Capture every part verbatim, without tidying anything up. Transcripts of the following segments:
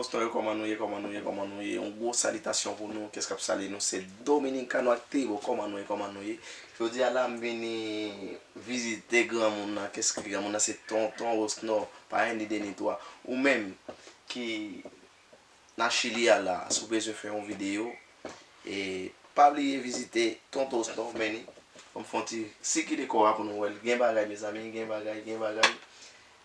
Osnon yo, kòman nou ye, kòman nou ye, kòman nou ye? Yon gwo salitasyon pou nou. Kès k ap salye nou? Se Dominikano Aktivo. Kòman nou ye, kòman nou ye? Jodi a la, m vini vizite granmoun nan. Kès ki granmoun nan? Se Tonton Osnon. Pa gen ni de ni twa. Ou menm ki nan Chili a la, si w bezwen fè yon videyo, e pa bliye vizite Tonton Osnon, men ni. Ban m fè yon ti sikile kò a pou nou wè l. Gen bagay, mezanmi, gen bagay, gen bagay.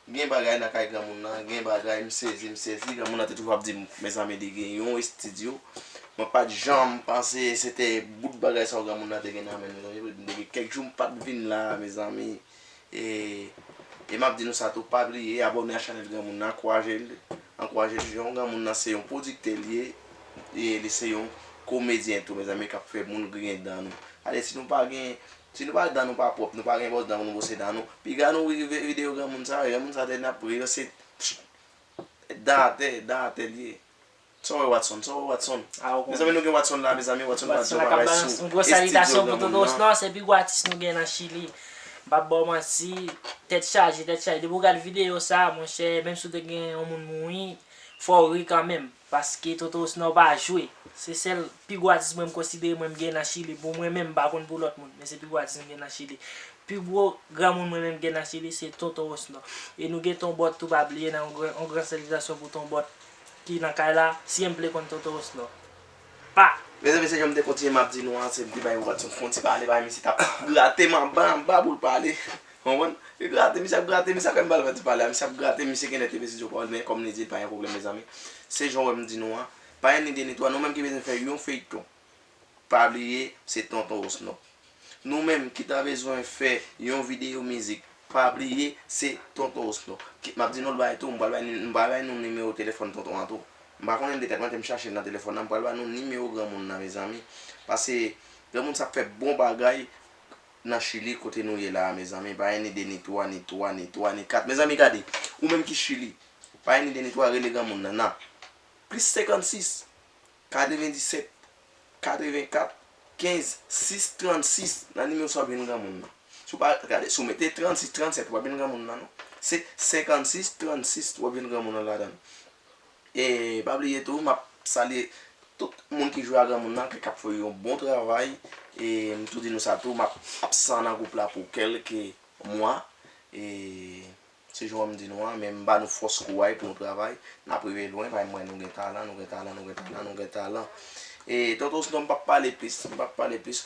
Gen bagay nan kay granmoun nan, gen bagay, m sezi, m sezi. Granmoun nan te toujou ap di m, mezanmi, li gen yon estidyo. Mwen pa t janm panse se te bout bagay sa yo granmoun nan te gen nan men l, mezanmi. M te gen kèk jou m pa t vin la, mezanmi. E, e m ap di nou sa tou, pa bliye abòne a chanèl granmoun nan, ankouraje l, ankouraje l. Jan granmoun nan se yon pwodiktè li ye, e li se yon komedyen tou, mezanmi, k ap fè moun griyen dan nou. Ale, si nou pa gen, si nou pa, dan nou pa pwòp, nou pa gen bwòs dan pou nou bwose dan nou, piga nou rive videyo granmoun sa, granmoun sa te n ap rive, se dan atè, dan atè l ye. Sa w wè, Watson? Sa w wè, Watson? Ah, ou konnen. Mezanmi, nou gen Watson la, mezanmi. Watson pral di yon bagay sou estidyo granmoun nan. Yon gwo salitasyon pou Tonton Osnon, se pi gwo atis nou gen nan Chili. M p ap ba w manti, tèt chaje, tèt chaje. Depi w gade videyo sa, monchè, menm si w te gen yon moun mouri, fò w ri kanmenm. Paske Tonton Osnon pa jwe. Se sèl pi gwo atis mwen m konsidere mwen m gen nan Chili. Pou mwen menm, m pa konn pou lòt moun, men se pi gwo atis m gen nan Chili. Pi gwo granmoun mwen menm gen nan Chili, se Tonton Osnon. E nou gen Ton Bòt tou, pa bliye, nan yon gran, yon gran salitasyon pou Ton Bòt ki nan kay la, si M P konn Tonton Osnon. Pa! Mezanmi, se jan m te kontinye m ap di nou an, se m te bay Watson fè yon ti pale, bay misye t ap grate m anba, anba pou l pale. Konprann? Li grate, misye ap grate, misye ap fè m pale, fè ti pale a, misye ap grate, misye genlè te bezwen di yon pawòl, men kòm li di l pa gen pwoblèm, mezanmi. Se jan w wè m di nou an, pa gen ni de ni twa, nou menm ki bezwen fè yon feyton. Pa bliye, se Tonton Osnon. Nou menm ki ta bezwen fè yon videyo mizik, pa bliye, se Tonton Osnon. Ki, m ap di nou l bagay tou, m pral bay, m pral bay nou nimewo telefòn Tonton an tou. M pa konnen l de tèt mwen, te m chache l nan telefòn nan, m pral bay nou nimewo granmoun nan, mezanmi. Paske granmoun sa ap fè bon bagay nan Chili kote nou ye la a, mezanmi. Pa gen ni de, ni twa, ni twa, ni twa, ni kat. Mezanmi, gade, ou menm ki Chili, pa gen ni de, ni twa, rele granmoun nan, nan plis senkannsis, katrevendisèt, katrevenkat, kenz, sis, trannsis, nan nimewo sa w ap jwenn granmoun nan. Si w pa gade, si w mete trannsis, trannsèt, w ap jwenn granmoun nan, non. Se senkannsis, trannsis, w ap jwenn granmoun nan ladan l. E pa bliye tou, m ap salye tout moun ki jwe a granmoun nan, ki ap fè yon bon travay. E m tou di nou sa tou, m ap absan nan gwoup la pou kèlke mwa. E Se jan m di nou an, men m ba nou fòs, kouraj pou nou travay. N ap rive lwen, paske m wè nou gen talan, nou gen talan, nou gen talan, nou gen talan. E Tonton Osnon, m p ap pale plis, m p ap pale plis.